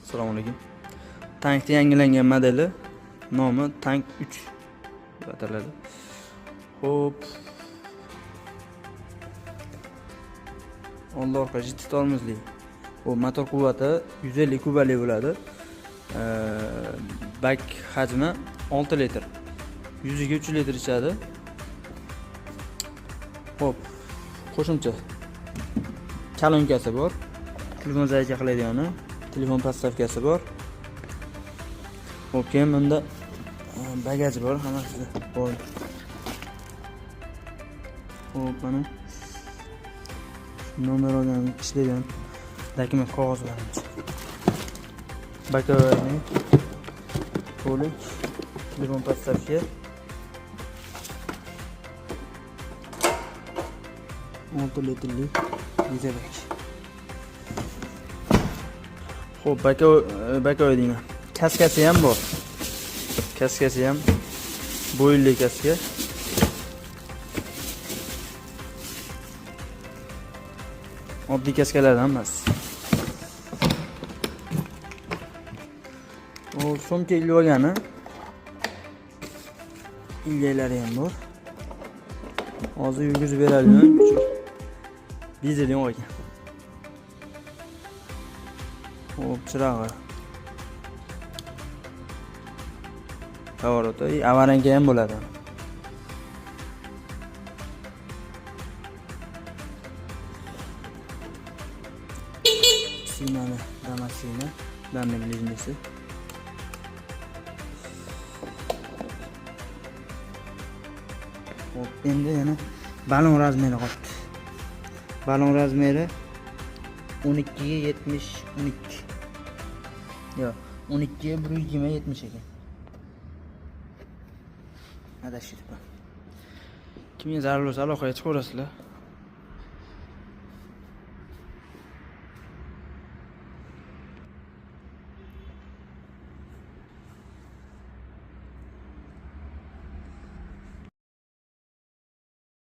Assalomu alaykum. Tankni yangilangan modeli, nomi Tank 3 deb ataladi. Xo'p. Oldi orqa jiddiy tormozli. Bu motor quvvati 150 kubali bo'ladi. Bak hajmi 6 litr. Yuziga 3 litr ichadi. Xo'p, qo'shimcha kalonkasi bor. Telefon zaryadka qiladigani, telefon podstavkasi bor. Xo'p, keyin bunda bagaji bor, hammasi bor. Xo'p, mana nomer olgan, ishlagan dokument qog'ozlarimiz. Боковой полик, telefon podstavka. 6 litrli dizel bak. Xo'p, боковой deyman. Kaskasi ham bor. Kaskasi ham bo'yinli kaska. Oddiy kaskalardan emas. O sumka ilib olgani. Ilgaylari ham bor. Hozir yurgizib beradigan kuchuk. Dizel yo'q ekan. Xo'p, chirog'i. Поворот i, avaranka ham bo'ladi. Sinani, damasini, данный ближнийsi. Xo'p, endi yana balon razmeri qolibdi. Balon razmeri 12 ga 70 12. Yo'q, 12 ga 120 70 ekan. Adashibman. Kimga zarur bo'lsa aloqaga chiqaverasizlar.